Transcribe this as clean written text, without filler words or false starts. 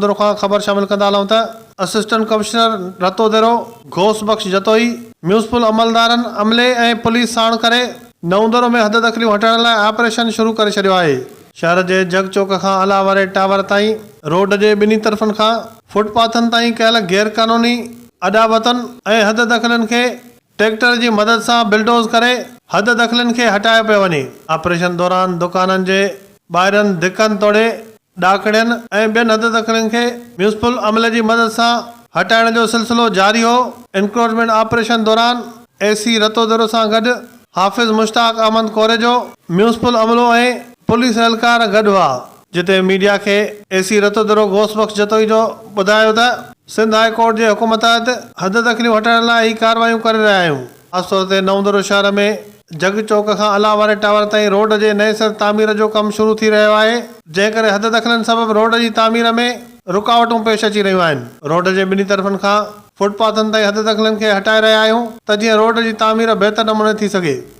نئون ديرو کان خبر شامل ڪندا هلون ته اسسٽنٽ ڪمشنر رتوديرو غوث بخش جتوئي ميونسپل عملدارن، عملي ۽ پوليس ساڻ ڪري نئون ديرو ۾ حد دخليون هٽائڻ لاء آپريشن شروع ڪري ڇڏيو آهي. شهر جي جڳ چوڪ کان الا واري ٽاور تائين روڊ جي ٻنهي طرفن کان فٽ پاٿن تائين ڪيل غيرقانوني اڏاوتن ۽ حد دخلين کي ٽريڪٽر جي مدد سان بلڊوز ڪري حد دخلين کي هٽايو پيو وڃي. آپريشن دوران دڪانن جي ٻاهرين ڌڪن توڙي ڏاڪڻين ۽ ٻين حد دخلين کي ميونسپل عملي جي مدد سان هٽائڻ جو سلسلو جاري هو. انڪروچمينٽ آپريشن دوران اي سي رتوديرو سان گڏ حافظ مشتاق احمد ڪوريجو، ميونسپل عملو ۽ پوليس اهلڪار گڏ هئا. جتي ميڊيا کي اي سي رتوديرو غوث بخش جتوئي جو ٻڌايو ته سنڌ هاء ڪورٽ جي حڪم تحت حد دخليون هٽائڻ لاء هي ڪارروايون ڪري رهيا آهيون. خاص طور تي نئون ديرو شهر ۾ جڳ چوڪ کان الا واري ٽاور تائين روڊ جي نئين سر تعمير جو ڪم شروع ٿي رهيو آهي جنهن ڪري حد دخلين سبب روڊ جي تعمير ۾ رڪاوٽون پيش اچي رهيون آهن. روڊ جي ٻنهي طرفن کان فٽ پاٿن تائين حد دخلين کي هٽائي رهيا آهيون ته جيئن روڊ جي تعمير بهتر نموني ٿي سگهي.